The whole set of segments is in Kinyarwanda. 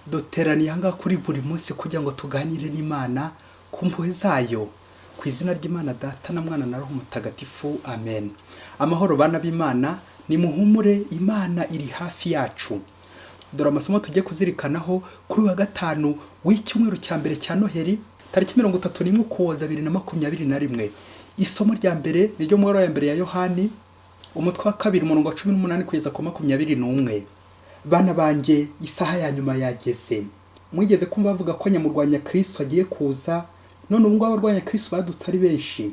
Duteraniye aha ngaha kuri buri munsi kugira ngo tuganire n'Imana ku mpuhwe zayo. Ku izina ry'Imana Data na Mwana na Roho Mutagatifu, amen. Amahoro bana b'Imana, nimuhumure, Imana iri hafi yacu. Dore amasomo tugiye kuzirikanaho kuri uyu wa gatanu w'icyumweru cya mbere cya Noheli, tariki 31 Ukuboza 2021. Isomo rya mbere ni ryo mu ibaruwa ya mbere ya Yohani, umutwe wa kabiri, umurongo wa 18 kugeza ku 21. Bana banjye, isaha ya nyuma yageze. Mwigeze kumva bavuga ko nyamurwanya Kristo agiye kuza, none ubu ngubu abarwanya Kristo badutse ari benshi.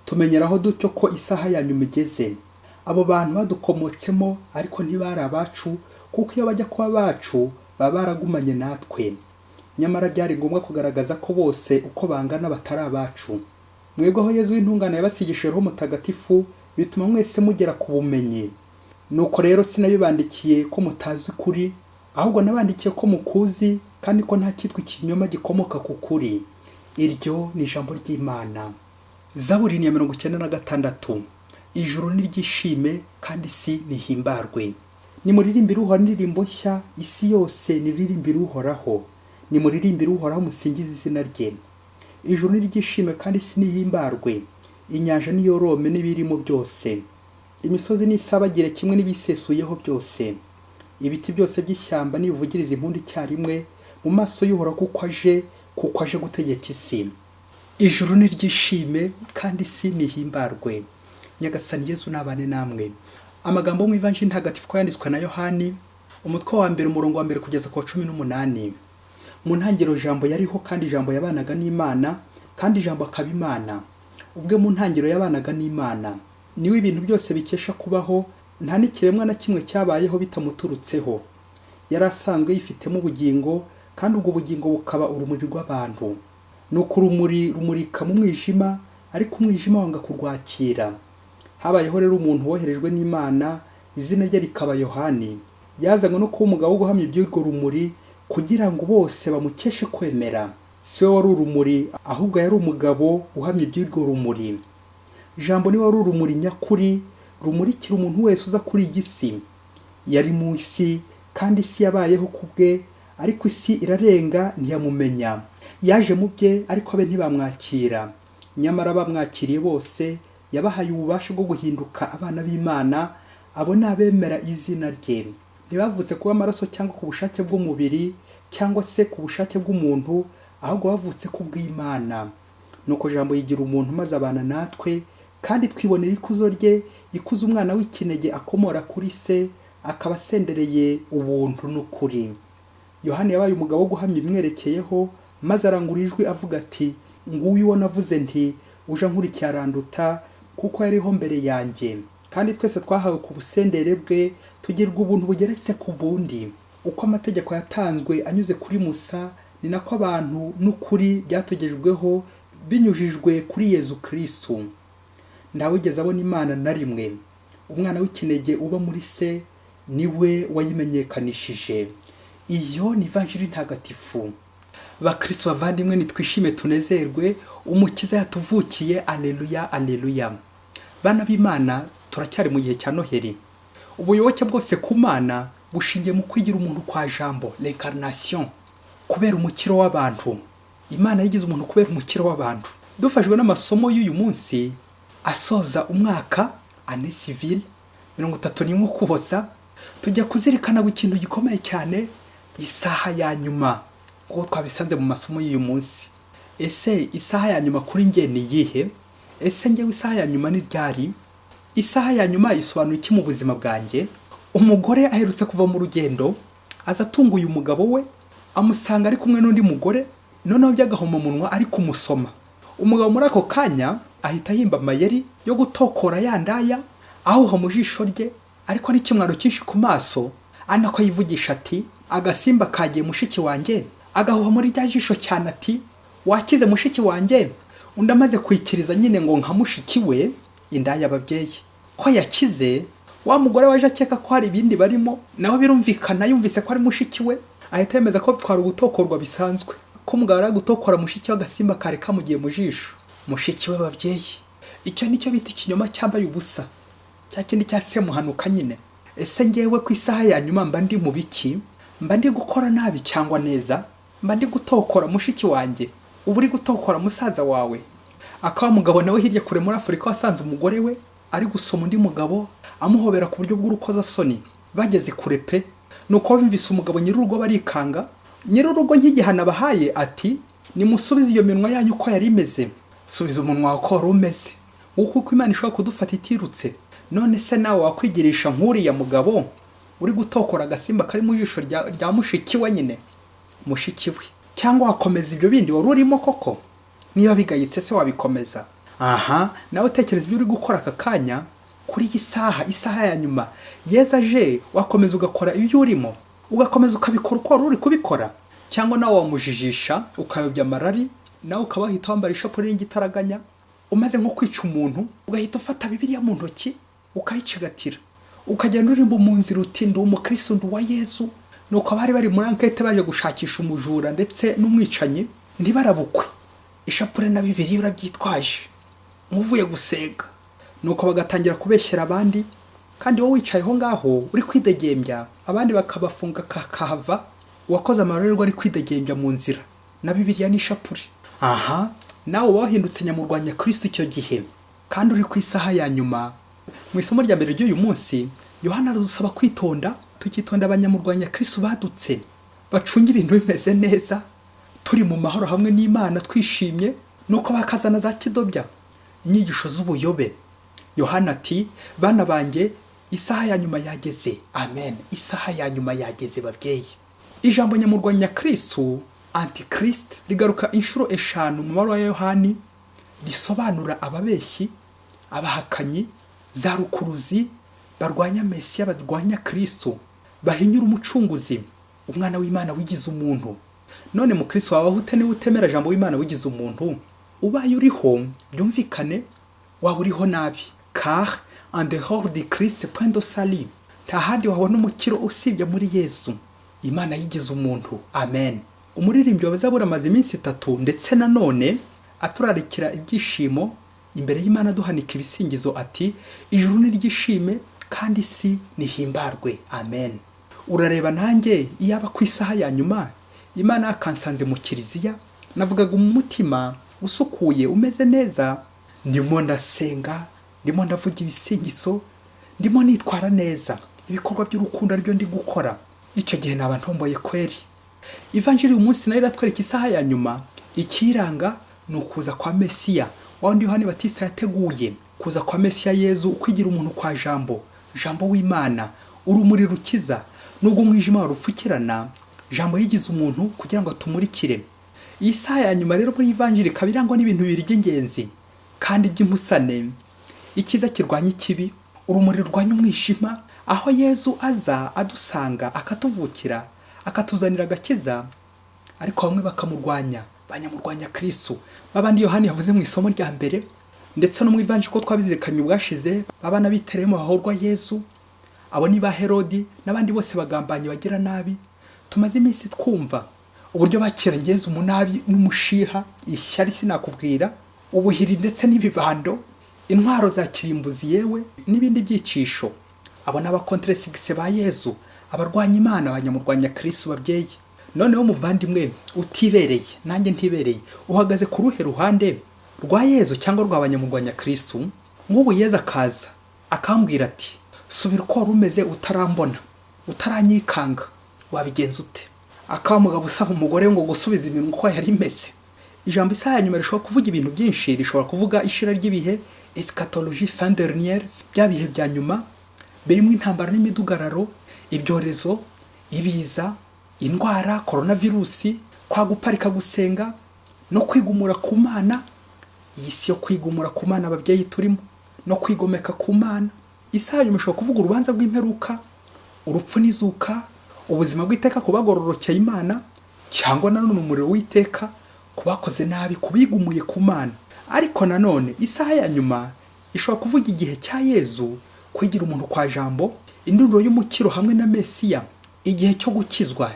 Tumenyeraho dutyo ko isaha ya nyuma igeze. Abo bantu badukomotsemo ariko ntibari abacu, kuko iyo bajya kuba abacu baba baragumanye natwe. Nyamara byari ngombwa kugaragaza ko bose uko bangana batari abacu. Mwebwe aho Yezu w'intungane yabasigishije Roho Mutagatifu, bituma mwese mugera ku bumenyi. Nuko rero sinabibandikiye ko mutazi ukuri, ahubwo nabandikiye ko mukuzi, kandi ko nta cyitwa ikinyoma gikomoka ku kuri. Iryo ni ijambo ry'Imana. Zaburi ni iya 96. Ijuru niryishime kandi isi nihimbarwe. Nimuririmbire Uhoraho indirimbo nshya, isi yose niririmbire Uhoraho. Nimuririmbire Uhoraho musingize izina rye. Ijuru niryishime kandi isi nihimbarwe. Inyanja niyorome n'ibirimo byose. Imisozi nisabagire kimwe n'ibisesuyeho byose. Ibiti byose by'ishyamba nibivugirize impundu icyarimwe mu maso y'Uhoraho, kuko aje gutegeka isi. Ijuru niryishime kandi isi nihimbarwe. Nyagasani Yezu nabane namwe. Amagambo yo mu Ivanjiri ntagatifu ko yanditswe na Yohani, umutwe wa mbere, umurongo wa mbere kugeza ku wa 18. Mu ntangiriro Jambo yariho, kandi Ijambo yabanaga n'Imana, kandi Ijambo akaba Imana. Ubwe mu ntangiriro yabanaga n'Imana. Niwe ibintu byose bikesha kubaho, nta n'ikiremwa na kimwe cyabayeho bitamuturutseho. Yari asanzwe yifitemo ubugingo, kandi ubwo bugingo bukaba urumuri rw'abantu. Nuko urumuri rumurika mu mwijima, ariko umwijima wanga kurwakira. Habayeho rero umuntu woherejwe n'Imana, izina rye rikaba Yohani. Yazanywe no kuba umugabo wo guhamya iby'urwo rumuri, kugira ngo bose bamukeshe kwemera. Si we wari urumuri, ahubwo yari umugabo uhamya iby'urwo rumuri. Jambo niwe wari urumuri nyakuri rumurikira umuntu wese uza kuri iyi si. Yari mu isi, kandi isi yabayeho ku bwe, ariko isi irarenga ntiyamumenya. Yaje mu bye, ariko abe ntibamwakira. Nyamara bamwakiriye bose yabahaye ububasha bwo guhinduka abana b'Imana, abo ni abemera izina rye. Ntibavutse kuba amaraso cyangwa ku bushake bw'umubiri cyangwa se ku bushake bw'umuntu, ahubwo bavutse ku bw'Imana. Nuko Jambo yigira umuntu maze abana natwe, kandi twibonera ikuzo rye, ikuzo umwana w'ikinege akomora kuri se, akaba asendereye ubuntu n'ukuri. Yohani yabaye umugabo wo guhamya ibimwerekeyeho, maze arangurura ijwi avuga ati: "Nguyu uwo navuze nti: 'Uje ankurikiye aranduta, kuko yariho mbere yanjye.'" Kandi twese twahawe ku busendere bwe, tugirwa ubuntu bugeretse ku bundi. Uko amategeko yatanzwe anyuze kuri Musa, ni nako abantu n'ukuri byatugejweho binyujijwe kuri Yezu Kristu. Ntawigeze abona Imana na rimwe. Umwana w'ikinege uba muri se niwe wayimenyekanishije. Iyo ni Ivanjiri ntagatifu. Bakristo bavandimwe, nitwishime tunezerwe, Umukiza yatuvukiye. Aleluya, aleluya. Bana b'Imana, turacyari mu gihe cya Noheli. Ubuyoboke bwose ku Mana bushingiye mu kwigira umuntu kwa Jambo, l'incarnation, kubera umukiro w'abantu. Imana yigize umuntu kubera umukiro w'abantu. Dufashwe n'amasomo y'uyu munsi asoza umwaka, année civile, 31 Ukuboza, tujya kuzirikana ku kintu gikomeye cyane, isaha ya nyuma, kuko twabisanze mu masomo y'uyu munsi. Ese isaha ya nyuma kuri njye ni iyihe? Ese njyewe isaha ya nyuma ni ryari? Isaha ya nyuma isobanura iki mu buzima bwanjye? Umugore aherutse kuva mu rugendo, aza atunguye umugabo we, amusanga ari kumwe n'undi mugore, noneho by'agahomamunwa ari kumusoma. Umugabo muri ako kanya ahita ahimba amayeri yo gutokora ya ndaya, ahuha mu jisho rye, ariko n'ikimwaro cyinshi ku maso, ari nako yivugisha ati: "Agasimba kagiye mushiki wanjye." Agahuha muri rya jisho cyane ati: "Wakize mushiki wanjye." Undi amaze kwikiriza nyine ngo nka mushiki we, indaya ababyeyi ko yakize, wa mugore waje akeka ko hari ibindi barimo, nawe birumvikana yumvise ko ari mushiki we, ahita yemeza ko twari ugutokorwa bisanzwe, ko umugabo ari gutokora mushiki we agasimba kari kamugiye mu jisho. Mushiki we babyeyi, icyo nicyo bita ikinyoma cyambaye ubusa, cya kindi cya Semuhanuka nyine. Ese ngewe ku isaha ya nyuma mba ndi mu biki? Mba ndi gukora nabi cyangwa neza? Mba ndi gutokora mushiki wanjye? Uba uri gutokora musaza wawe? Akaba mugabo nawe hirya kure muri Afurika wasanze umugore we ari gusoma undi mugabo, amuhobera ku buryo bw'urukozasoni, bageze kure pe. Nuko bumvise umugabo nyir'urugo barikanga. Nyir'urugo nk'igihano abahaye ati: "Nimusubize iyo minwa yanyu uko yari imeze." Subiza umunwa wawe uko wari umeze. Nguko uko Imana ishobora kudufata itirutse. None se nawe wakwigirisha nk'uriya mugabo uri gutokora agasimba kari mu jisho rya mushiki we nyine, mushiki we? Cyangwa wakomeza ibyo bindi wari urimo koko? Niba bigayitse se wabikomeza? Aha nawe utekereza ibyo uri gukora aka kanya kuri iyi saha, isaha ya nyuma, Yezu aje, wakomeza ugakora ibyo urimo, ugakomeza ukabikora uko wari uri kubikora? Cyangwa nawe wamujijisha, ukayobya amarari, nawe ukaba wahita wambara ishapure n'igitaraganya, umaze nko kwica umuntu, ugahita ufata Bibiliya mu ntoki ukayicigatira, ukagenda uririmba mu nzira uti: "Ndi umukristo, ndi uwa Yezu"? Nuko abari bari muri enquête baje gushakisha umujura ndetse n'umwicanyi ntibarabukwe ishapure na Bibiliya urabyitwaje nk'uvuye gusenga, nuko bagatangira kubeshyera abandi, kandi wowe wicaye aho ngaho uri kwidegembya, abandi bakabafunga kakahava, uwakoze amarorerwa ari kwidegembya mu nzira na Bibiliya n'ishapure. Aha nawe uba wahindutse nyamurwanya Kristo icyo gihe, kandi uri ku isaha ya nyuma. Mu isomo rya mbere ry'uyu munsi, Yohana aradusaba kwitonda, tukitonda abanyamurwanya Kristo badutse, bacunga ibintu bimeze neza, turi mu mahoro hamwe n'Imana, twishimye, nuko bakazana za kidobya, inyigisho z'ubuyobe. Yohana ati: "Bana banjye, isaha ya nyuma yageze." Amen, isaha ya nyuma yageze, babyeyi. Ijambo nyamurwanya Kristo, antichrist, rigaruka inshuro 5 mu mabaruwa ya Yohani. Risobanura ababeshyi, abahakanyi, za rukuruzi, barwanya Mesiya, barwanya Kristo, bahinyura Umucunguzi, Umwana w'Imana wigize umuntu. None mu Kristo wabaho ute niba utemera Jambo w'Imana wigize umuntu? Ubaye uriho, byumvikane, waba uriho nabi, car en dehors du Christ point de salut. Nta handi wabona umukiro usibye muri Yesu, Imana yigize umuntu. Amen. Umuririmbyi wa Zaburi amaze iminsi 3 ndetse nanone aturarikira ibyishimo imbere y'Imana, duhanika ibisingizo ati: "Ijuru niryishime kandi isi nihimbarwe." Amen. Urareba nanjye, iyaba ku isaha ya nyuma Imana yakansanze mu kiliziya, navugaga umutima usukuye, umeze neza, ndimo ndasenga, ndimo ndavuga ibisingizo, ndimo nitwara neza, ibikorwa by'urukundo aribyo ndi gukora, icyo gihe naba ntomboye kweri. Ivanjiri uyu munsi nayo iratwereka isaha ya nyuma. Ikiranga ni ukuza kwa Mesiya, wa wundi Yohani Batista yateguye. Kuza kwa Mesiya Yezu, ukwigira umuntu kwa Jambo, Jambo w'Imana, urumuri rukiza. Nubwo umwijima warupfukirana, Jambo yigize umuntu kugira ngo atumurikire. Iyi saha ya nyuma rero muri ivanjiri ikaba irangwa n'ibintu bibiri by'ingenzi kandi by'impusane: icyiza kirwanya ikibi, urumuri rurwanya umwijima, aho Yezu aza adusanga, akatuvukira, akatuzanira agakiza, ariko bamwe bakamurwanya, banyamurwanya Kristo, babandi Yohani yavuze mu isomo rya mbere ndetse no mu ivanjiri ko twabizirikanye ubwashize, babana bitereyemo bahorwa Yezu. Abo ni ba Herodi n'abandi bose bagambanye, bagira nabi. Tumaze iminsi twumva uburyo bakiranye Yezu umunabi n'umushiha, ishyari sinakubwira, ubuhiri ndetse n'ibibando, intwaro za kirimbuzi, yewe n'ibindi byicisho. Abo ni abakonteresigise ba Yezu, abarwanya Imana, abanyamurwanya Kristo. Babyeyi, noneho muvandimwe utibereye, nanjye ntibereye, uhagaze ku ruhe ruhande? Rwa Yezu cyangwa rwa banyamurwanya Kristo? Nk'ubu Yezu akaza akambwira ati: "Subira uko wari umeze utarambona, utaranyikanga," wabigenza ute? Akaba mugabo usaba umugore ngo gusubiza ibintu uko yari imeze. Ijambo isaha ya nyuma rishobora kuvuga ibintu byinshi. Rishobora kuvuga ishira ry'ibihe, eschatologie, fin dernière, bya bihe bya nyuma birimo intambara n'imidugararo, ibyorezo, ibiza, indwara, coronavirusi, kwa guparika gusenga no kwigumura ku Mana. Iyi si yo kwigumura ku Mana, ababyeyi, turimo no kwigomeka ku Mana. Isaha ya nyuma ishobora kuvuga urubanza rw'imperuka, urupfu n'izuka, ubuzima bw'iteka ku bagororokeye Imana, cyangwa nanone umuriro w'iteka ku bakoze nabi, ku bigumuye ku Mana. Ariko nanone isaha ya nyuma ishobora kuvuga igihe cya Yezu, kwigira umuntu kwa Jambo, indunduro y'umukiro hamwe na Mesiya, igihe cyo gukizwa,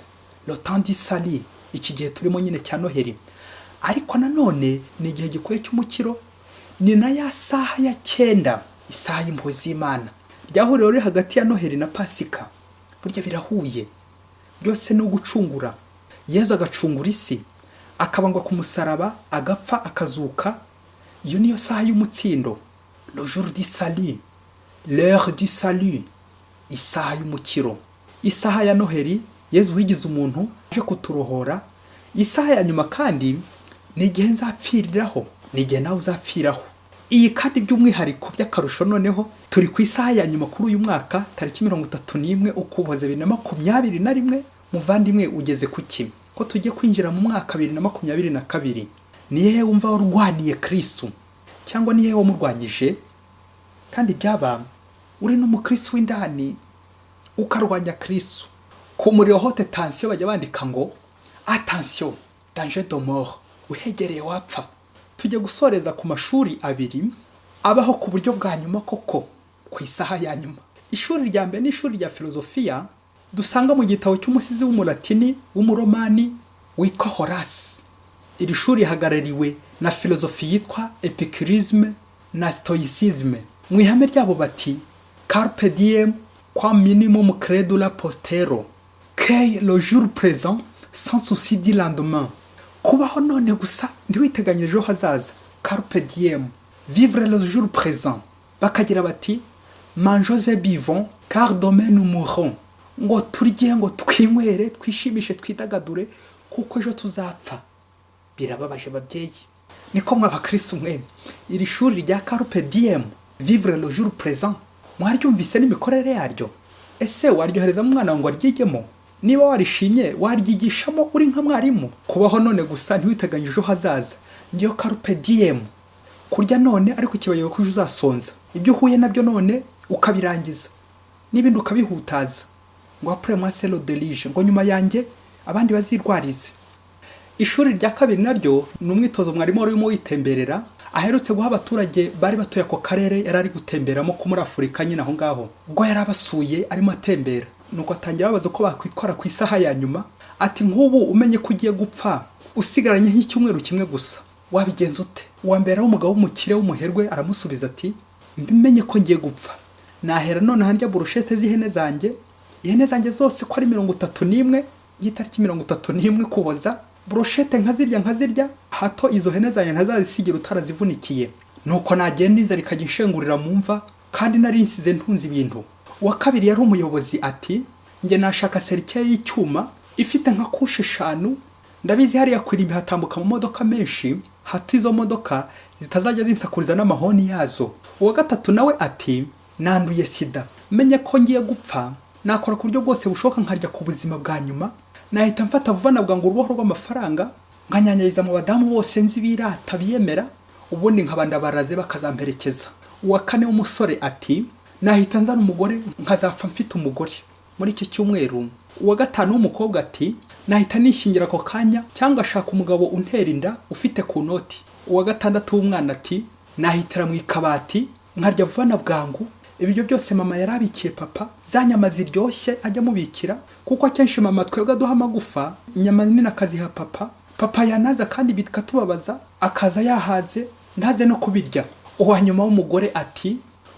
le temps du salut, iki gihe turimo nyine cya Noheli. Ariko nanone ni igihe gikwiye cy'umukiro, ni na ya saha ya 9, isaha y'impuhwe z'Imana. Ryahuriro riri hagati ya Noheli na Pasika, burya birahuye. Byose ni ugucungura. Yezu agacungura isi, akabambwa ku musaraba, agapfa, akazuka. Iyo niyo saha y'umutsindo, le jour du salut, l'heure du salut, isaha y'umukiro, isaha ya Noheli. Yezu wigize umuntu aje kuturohora. Isaha ya nyuma kandi ni igihe nzapfiriraho, ni igihe nawe uzapfiraho. Iyi kandi by'umwihariko, by'akarusho, noneho turi ku isaha ya nyuma kuri uyu mwaka, tariki 31 Ukuboza 2021. Muvandimwe, ugeze ku ki ko tugiye kwinjira mu mwaka 2022? Ni hehe wumva warwaniye Kristu, cyangwa ni hehe wamurwanyije? Kandi byaba uri n'umukristu w'indani ukarwanya Kristu. Ku muriro haute tension bajya bandika ngo "Attention, danger de mort", uhegereye wapfa. Tujya gusoreza ku mashuri abiri abaho ku buryo bwa nyuma koko, ku isaha ya nyuma. Ishuri rya mbere ni ishuri rya filozofiya dusanga mu gitabo cy'umusizi w'Umulatini w'Umuromani witwa Horace. Iri shuri rihagarariwe na filozofi yitwa épicurisme na stoïcisme. Mu ihame ryabo bati: "Carpe diem, quam minimum credula postero, cueille le jour présent sans souci du lendemain." Kubaho none gusa, ntiwiteganyije ejo hazaza. Carpe diem, vivre le jour présent. Bakagira bati: "Mangeons et buvons, car demain nous mourrons." Ngo turye, ngo twinywere, twishimishe, twidagadure, kuko ejo tuzapfa. Birababaje babyeyi, niko mw'abakristu mwe. Iri shuri rya carpe diem, vivre le jour présent, mwaryumvise n'imikorere yaryo? Ese waryoherezamo umwana ngo aryigemo? Niba warishimye, waryigishamo uri nka mwarimu? Kubaho none gusa, ntiwiteganyije ejo hazaza, ngiyo carpe diem. Kurya none ariko ukibagirwa ko ejo uzasonza, ibyo uhuye nabyo none ukabirangiza n'ibindi ukabihutaza, ngo "Après moi, c'est le déluge", ngo nyuma yanjye abandi bazirwarize. Ishuri rya kabiri naryo ni umwitozo mwarimu wari urimo witemberera aherutse guha abaturage bari batuye ako karere yari ari gutemberamo ko muri Afurika nyine aho ngaho. Ubwo yari abasuye arimo atembera, nuko atangira ababaza uko bakwitwara ku isaha ya nyuma, ati: "Nk'ubu umenye ko ugiye gupfa, usigaranye nk'icyumweru kimwe gusa, wabigenza ute?" Uwa mbere ari umugabo w'umukire w'umuherwe, aramusubiza ati: "Mbimenye ko ngiye gupfa, nahera nonaha ndya burushete z'ihene zanjye, ihene zanjye zose ko ari 31, y'itariki 31 Kuboza, burushete nkazirya, nkazirya, hato izo hene zanjye ntazazisigira utarazivunikiye. Nuko nagenda inzara ikajya inshengurira mu mva, kandi nari nsize ntunze ibintu." Uwa kabiri yari umuyobozi, ati: "Njye nashaka cercueil y'icyuma ifite nka couches eshanu. Ndabizi hariya ku irimbi hatambuka amamodoka menshi, hato izo modoka zitazajya zinsakuriza n'amahoni yazo." Uwa gatatu nawe ati: "Nanduye sida, menye ko ngiye gupfa, nakora ku buryo bwose bushoboka nkarya ku buzima bwa nyuma. Nahita mfata vuba na bwangu uruboho rw'amafaranga, nkanyanyagiza mu badamu bose nzi birata biyemera, ubundi nkaba ndabaraze bakazamperekeza." Uwa kane w'umusore ati: "Nahita nzana umugore, nkazapfa mfite umugore muri icyo cyumweru." Uwa gatanu w'umukobwa ati: "Nahita nishingira ako kanya, cyangwa ashaka umugabo untera inda ufite ku noti." Uwa gatandatu w'umwana ati: "Nahitira mu ikabati nkarya vuba na bwangu ibiryo byose mama yarabikiye papa, za nyama ziryoshye ajya amubikira, kuko akenshi mama twebwe aduha amagufa, inyama nini akaziha papa. Papa yanaza kandi bikatubabaza, akaza yahaze, ntaze no kubirya." Uwa nyuma w'umugore ati: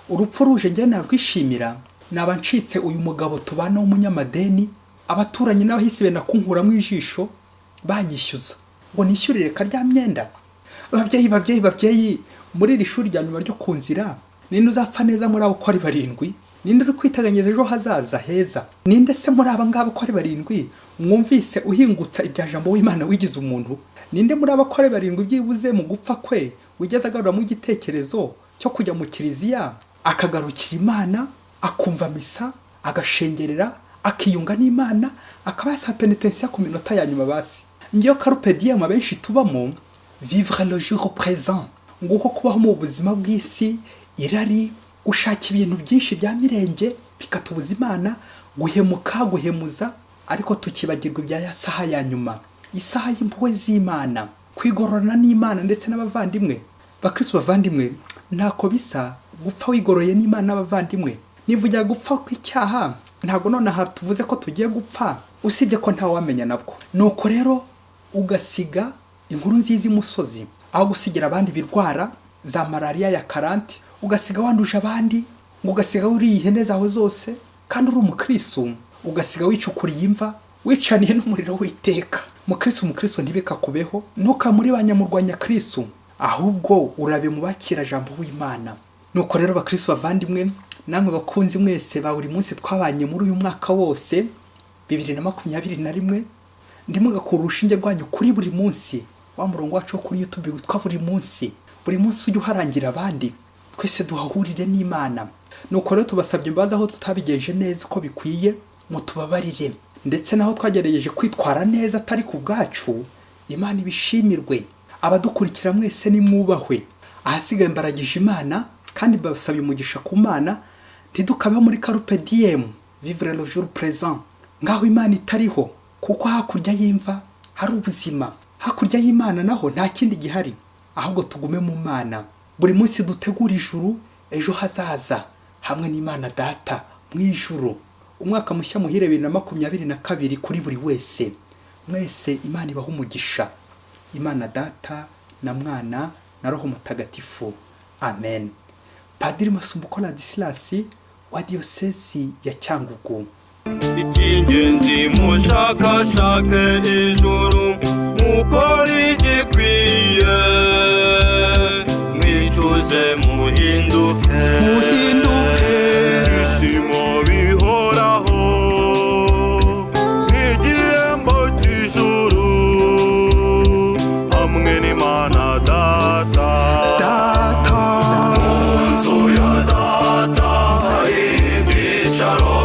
"Urupfu ruje njye narwishimira, naba ncitse uyu mugabo tubana w'umunyamadeni, abaturanyi n'abahisi benda kunkuramo ijisho banyishyuza ngo nishyurire karya myenda." Babyeyi, babyeyi, babyeyi, muri iri shuri rya nyuma ryo ku nzira, ninde uzapfa neza muri abo uko ari barindwi? Ninde uri kwiteganyiriza ejo hazaza heza? Ninde se muri aba ngaba uko ari barindwi mwumvise uhingutsa ibya Jambo w'Imana wigize umuntu? Ninde muri aba uko ari barindwi byibuze mu gupfa kwe wigeze agaruramo igitekerezo cyo kujya mu kiliziya, akagarukira Imana, akumva misa, agashengerera, akiyunga n'Imana, akaba yasaba penetensiya ku minota ya nyuma basi? Ngiyo carpe diem abenshi tubamo, vivre le jour présent. Nguko kubaho mu buzima bw'isi, irari, gushaka ibintu byinshi bya mirenge bikatubuza Imana, guhemuka, guhemuza, ariko tukibagirwa ibya ya saha ya nyuma, isaha y'impuhwe z'Imana, kwigororana n'Imana ndetse n'abavandimwe. Bakristo bavandimwe, ntako bisa gupfa wigoroye n'Imana n'abavandimwe. Nivugira gupfa kw'icyaha, ntabwo nonaha tuvuze ko tugiye gupfa, usibye ko ntawamenya nabwo. Nuko rero ugasiga inkuru nziza imusozi, aho gusigira abandi ibirwara za malariya ya 40, ugasiga wanduje abandi, ngo ugasiga wuriye ihene zawe zose kandi uri umukristo, ugasiga wicukuriye imva. Wicaniye n'umuriro w'iteka. Mukristo, mukristo, ntibikakubeho. Ntukamuri ba nyamurwanya Kristo, ahubwo urabe mu bakira jambo w'Imana. Nuko rero, bakristo bavandimwe, namwe bakunzi mwese ba buri munsi twabanye muri uyu mwaka wose 2021, ntimugakure urushinge rwanyu kuri buri munsi, wa murongo wacu wo kuri YouTube witwa Buri Munsi. Buri munsi ujye uharangira abandi, twese duhahurire n'Imana. Nuko rero tubasabye imbabazi aho tutabigenje neza uko bikwiye, mutubabarire, ndetse naho twagerageje kwitwara neza atari ku bwacu, Imana ibishimirwe. Abadukurikira mwese nimwubahwe. Ahasigaye mbaragije Imana kandi mbasabye umugisha ku Mana. Ntidukabeho muri carpe diem, vivre le jour présent, ngaho Imana itariho, kuko hakurya y'imva hari ubuzima, hakurya y'Imana naho nta kindi gihari. Ahubwo tugume mu Mana, buri munsi dutegure ijuru ejo hazaza hamwe n'Imana Data mu ijuru. Umwaka mushya muhire 2022 kuri buri wese. Mwese Imana ibaha umugisha, Imana Data na Mwana na Roho Mutagatifu. Amen. Padiri Masumbuko Ladislas wa Diyosezi ya Cyangugu. Icy'ingenzi, mushakashake ijuru, mukore igikwiye, mwicuze, muhinduke. Muhinduke. Ibyishimo bihoraho nk'igihembo cy'ijuru hamwe n'Imana Data. Data. Mu nzu ya Data hari ibyicaro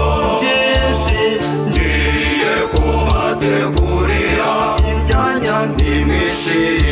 byinshi, ngiye kubategurira imyanya. Nimwishime.